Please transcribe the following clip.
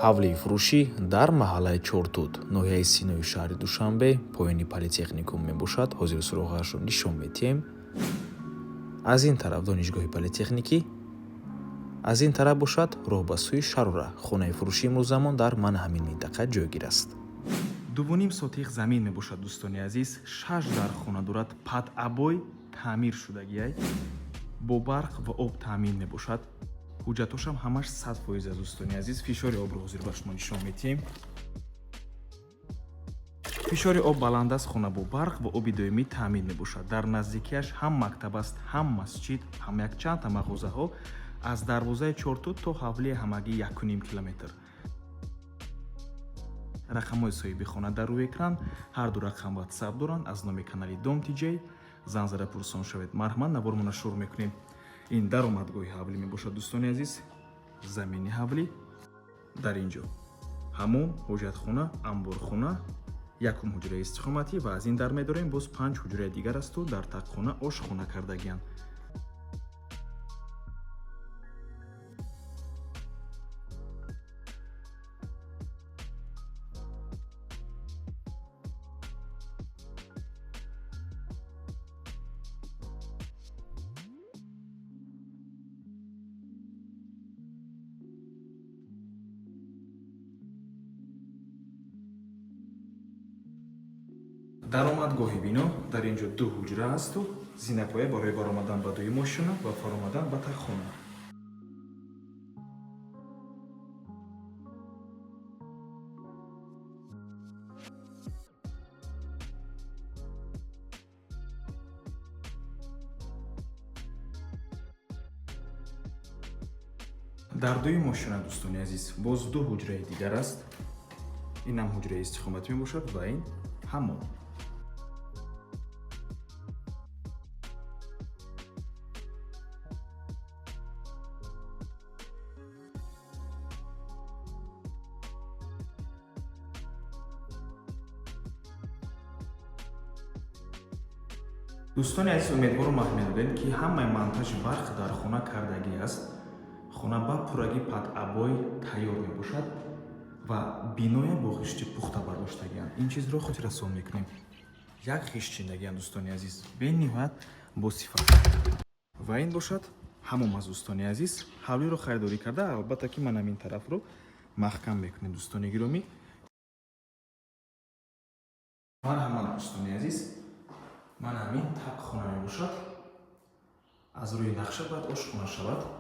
Ҳавлии фурӯшӣ дар маҳаллаи Чортут, ноҳияи Синои шаҳри Душанбе, поёни политехникум мебошад. Ҳозир суроғаашро нишон медиҳем. Аз ин тараф донишгоҳи политехникӣ, аз ин тараф бошад роҳ ба сӯи Шарора. Хонаи фурӯшӣ имрӯзамон дар мана ҳамин минтақа ҷойгир аст. 2,5 сотих замин мебошад, дӯстони азиз. Шаш дар хона дорад, под обой таъмир шудагиай, бо барқ ва об таъмин мебошад. Ҳуҷҷатошам ҳамаш 100% аст, дӯстони азиз. Фишори обро ҳозир ба шумо нишон медиҳем. Фишори об баланд аст, хона бо барқ ва оби доимӣ таъмин мебошад. Дар наздикиаш ҳам мактаб аст, ҳам масҷид, ҳам якчандта мағозаҳо. Аз дарвозаи Чортут то ҳавлии ҳамагӣ 1,5 километр. Рақамҳои соҳиби хона дар рӯи экран, ҳар ду рақам ватсап доранд. Аз номи канали Дом Тиҷей занг зада пурсон шавед. Марҳамат, навормона шурӯъ мекунем. Ин даромадгоҳи ҳавлӣ мебошад, дӯстони азиз. Замини ҳавлӣ дар ин ҷо ҳамом, ҳоҷатхона, амборхона, якум ҳуҷраи истиқоматӣ ва аз ин дар медорем боз панҷ ҳуҷраи дигар асту дар тақхона ошхона кардагианд. Даромадгоҳи бино дар ин ҷо ду ҳуҷра ҳасту зинапоя барои баромадан ба дуюм ошёна ва фаромадан ба таххона. Дар дуюм ошёна, дӯстони азиз, боз ду ҳуҷраи дигар аст. Инам ҳуҷраи истиқоматӣ мебошад ва ин ҳамом. Дӯстони азиз, умедворам, аҳамият додем, ки ҳамаи монтажи барқ дар хона кардагӣ аст. Хона ба пуррагӣ под обой тайёр мебошад ва биноя бо хишти пухта бардоштагианд. Ин чизро хотиррасон мекунем, як хишт чиндагианд, дӯстони азиз, бениҳоят босифат. Ва ин бошад ҳамом аз. Дӯстони азиз, ҳавлиро харидорӣ карда, албатта ки ман ҳамин тарафро маҳкам мекунем. Дӯстони гиромӣ, марҳамат, дӯстони азиз, ман ҳамин тақхона мебошад. Аз рӯи нақша бояд ошхона шавад.